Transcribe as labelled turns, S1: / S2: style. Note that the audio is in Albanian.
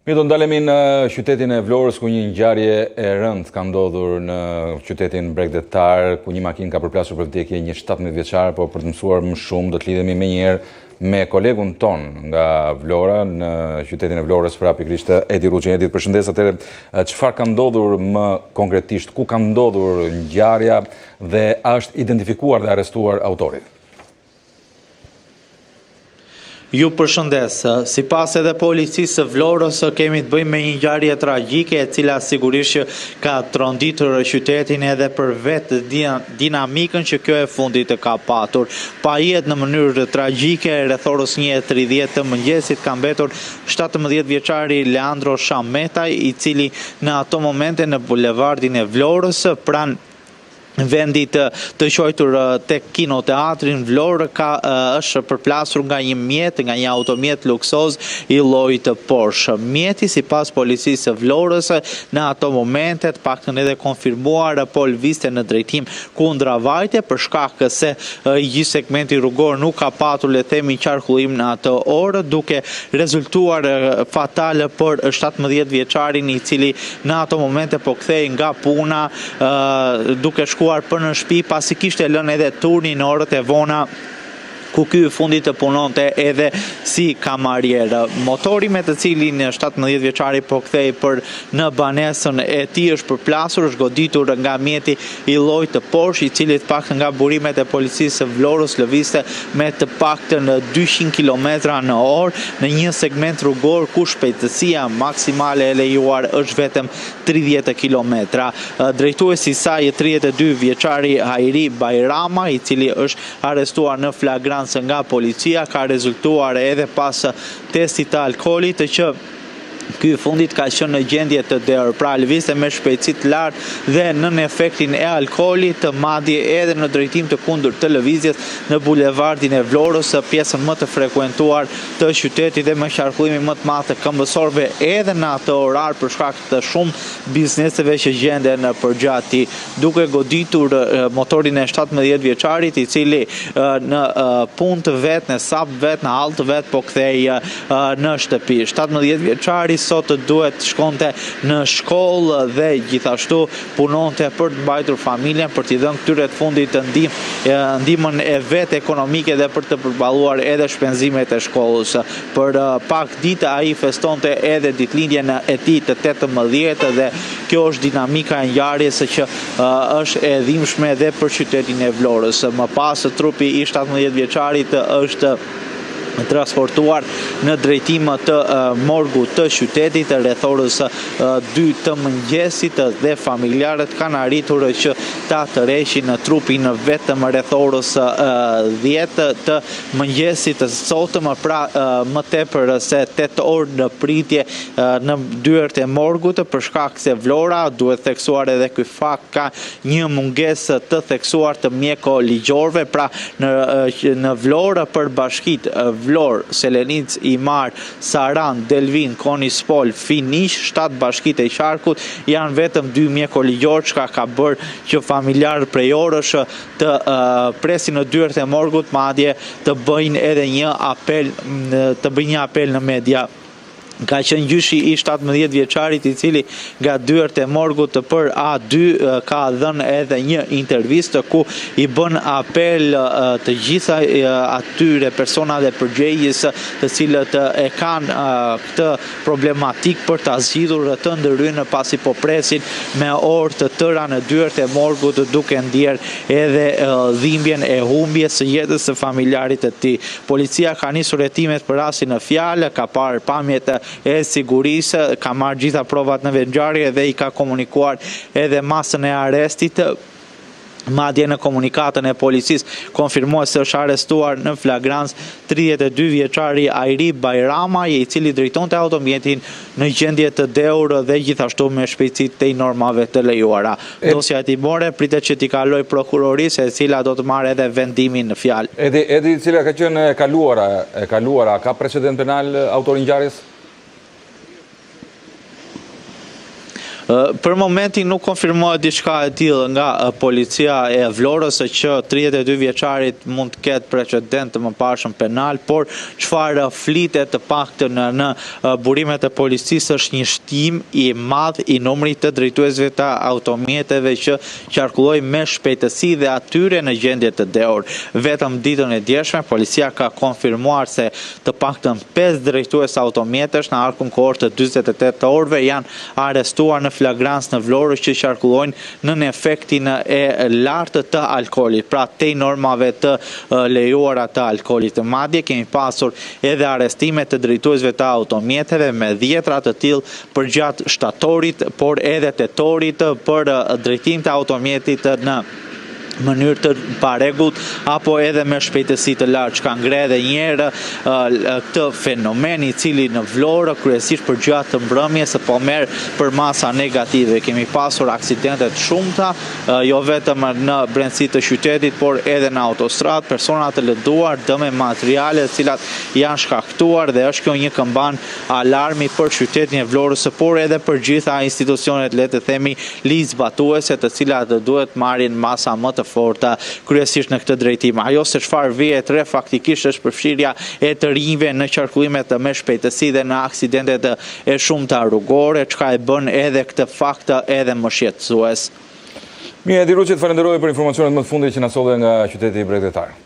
S1: Mirë, do ndalemi në qytetin e Vlorës ku një ngjarje e rëndë ka ndodhur në qytetin bregdetar ku një makinë ka përplasur për vdekje një 17 vjeçar, por për të mësuar më shumë do të lidhemi menjëherë me kolegun tonë nga Vlora në qytetin e Vlorës, pra pikërisht Edi Ruçi. Edi, të përshëndes atëherë, çfarë ka ndodhur më konkretisht, ku ka ndodhur ngjarja dhe a është identifikuar dhe arrestuar autori?
S2: Ju përshëndes. Sipas edhe policisë së Vlorës kemi të bëjmë me një ngjarje tragjike e cila sigurisht që ka tronditur qytetin edhe për vetë dinamikën që kjo e fundit ka patur. Pa jetë në mënyrë tragjike rreth orës 1:30 të mëngjesit ka mbetur 17 vjeçari Leandro Shametaj, i cili në ato momente në bulevardin e Vlorës pranë vendit të quajtur tek Kinoteatri në Vlorë ka është përplasur nga një mjet, nga një automjet luksoz i llojit të Porsche. Mjeti sipas policisë së Vlorës në ato momente të paktën edhe konfirmuar po lëvizte në drejtim kundravajtje për shkak se i gjithë segmenti rrugor nuk ka patur le të themi qarkullim në atë orë duke rezultuar fatal për 17 vjeçarin i cili në ato momente po kthehej nga puna duke shkuar për në shtëpi pasi kishte lënë edhe turnin në orët e vona ku ky i fundit të punonte edhe si kamarier. Motori me të cilin 17 vjeçari po kthehej për në banesën e tij është përplasur, është goditur nga mjeti i llojit të Porsche, i cili të paktën nga burimet e policisë së Vlorës lëvizte me të paktën 200 kilometra në orë në një segment rrugor ku shpejtësia maksimale e lejuar është vetëm 30 kilometra. Drejtuesi i saj, 32 vjeçari Hajri Bajrama, i cili është arrestuar në flagrancë nga policia, ka rezultuar edhe pas testit të alkoolit që ky i fundit ka qenë në gjendje të dehur, pra lëvizte me shpejtësi të lartë dhe nën efektin e alkoolit, madje edhe në drejtim të kundërt të lëvizjes në bulevardin e Vlorës, pjesën më të frekuentuar të qytetit dhe me qarkullimin më të madh të këmbësorëve edhe në atë orar për shkak të shumë bizneseve që gjenden përgjatë tij, duke goditur motorin e 17 vjeçarit i cili në punë të vet, në hesap vet, në hall të vet po kthehej në shtëpi. 17 vjeçari sot duhet të shkonte në shkollë dhe gjithashtu punonte për të mbajtur familjen, për t'i dhënë këtyre të fundit të ndihmë, ndihmën e vet ekonomike dhe për të përballuar edhe shpenzimet e shkollës. Për pak ditë ai festonte edhe ditëlindjen e tij të 18 dhe kjo është dinamika e ngjarjes që është e dhimbshme dhe për qytetin e Vlorës. Më pas trupi i 17 vjeçarit është transportuar në drejtim të morgut të qytetit rreth orës 2 të mëngjesit dhe familjarët kanë arritur që ta tërheqin trupin vetëm rreth orës 10 të mëngjesit të sotëm, pra më tepër se 8 orë në pritje në dyert e morgut, për shkak se Vlora, duhet theksuar edhe ky fakt, ka një mungesë të theksuar të mjeko ligjorëve, pra në, në Vlorë për bashkitë Vlorë, Selenicë, Himarë, Sarandë, Delvinë, Konispol, Finiq, 7 bashkitë e qarkut janë vetëm 2 mjeko ligjorë, çka ka bërë që familjarët prej orësh të presin në dyert e morgut, madje të bëjnë edhe një apel, të bëjnë një apel në media. Ka qenë gjyshi i 17 vjeçarit i cili nga dyert e morgut të për A2 ka dhënë edhe një intervistë ku i bën apel të gjitha atyre personave përgjegjës të cilët e kanë këtë problematikë për ta zgjidhur dhe të ndërhyjnë pasi po presin me orë të tëra në dyert e morgut duke ndier edhe dhimbjen e humbjes së jetës së familjarit të tij. Policia ka nisur hetimet për rastin në fjalë, ka parë pamjet e sigurisë, ka marrë gjitha provat në vendngjarje dhe i ka komunikuar edhe masën e arrestit. Madje në komunikatën e policisë konfirmohet se është arrestuar në flagrancë 32 vjeçari Ajri Bajrama, i cili drejtonte automjetin në gjendje të dehur dhe gjithashtu me shpejtësi tej normave të lejuara. Dosja hetimore pritet që t'i kalojë prokurorisë, e cila do të marrë edhe vendimin në
S1: fjalë. Edi, Edi, cila ka qenë e kaluara, e kaluara, ka precedent penal autori i ngjarjes?
S2: Për momentin nuk konfirmohet diçka e tillë nga policia e Vlorës që 32 vjeçarit mund të ketë precedent të mëparshëm penal, por çfarë flitet të paktën në burimet e policisë është një shtim i madh i numrit të drejtuesve të automjeteve që qarkullojnë me shpejtësi dhe atyre në gjendje të dehur. Vetëm ditën e djeshme policia ka konfirmuar se të paktën 5 drejtues automjetesh në harkun kohor të 48 orëve janë arrestuar në flagrancë në Vlorë që qarkullojnë nën efektin e lartë të alkoolit, pra tej normave të lejuara të alkoolit. Madje kemi pasur edhe arrestime të drejtuesve të automjeteve me dhjetra të tillë përgjatë shtatorit, por edhe tetorit për drejtim të automjetit në mënyrë të parregullt apo edhe me shpejtësi të lartë, çka ngre edhe një herë këtë fenomen i cili në Vlorë kryesisht përgjatë mbrëmjes po merr përmasa negative. Kemi pasur aksidente të shumta, jo vetëm në brendësi të qytetit, por edhe në autostradë, persona të lënduar, dëme materiale të cilat janë shkaktuar dhe është kjo një këmbanë alarmi për qytetin e Vlorës, por edhe për gjitha institucionet, le të themi, ligjzbatuese, të cilat duhet marrin masa më të forta kryesisht në këtë drejtim. Ajo se çfarë vihet re faktikisht është përfshirja e të rinjve në qarkullimet me shpejtësi dhe në aksidentet e shumta rrugore, çka e bën edhe këtë fakt edhe më shqetësues.
S1: Mirë, Edi Ruçi, të falenderoj për informacionet më të fundit që na solle nga qyteti bregdetar.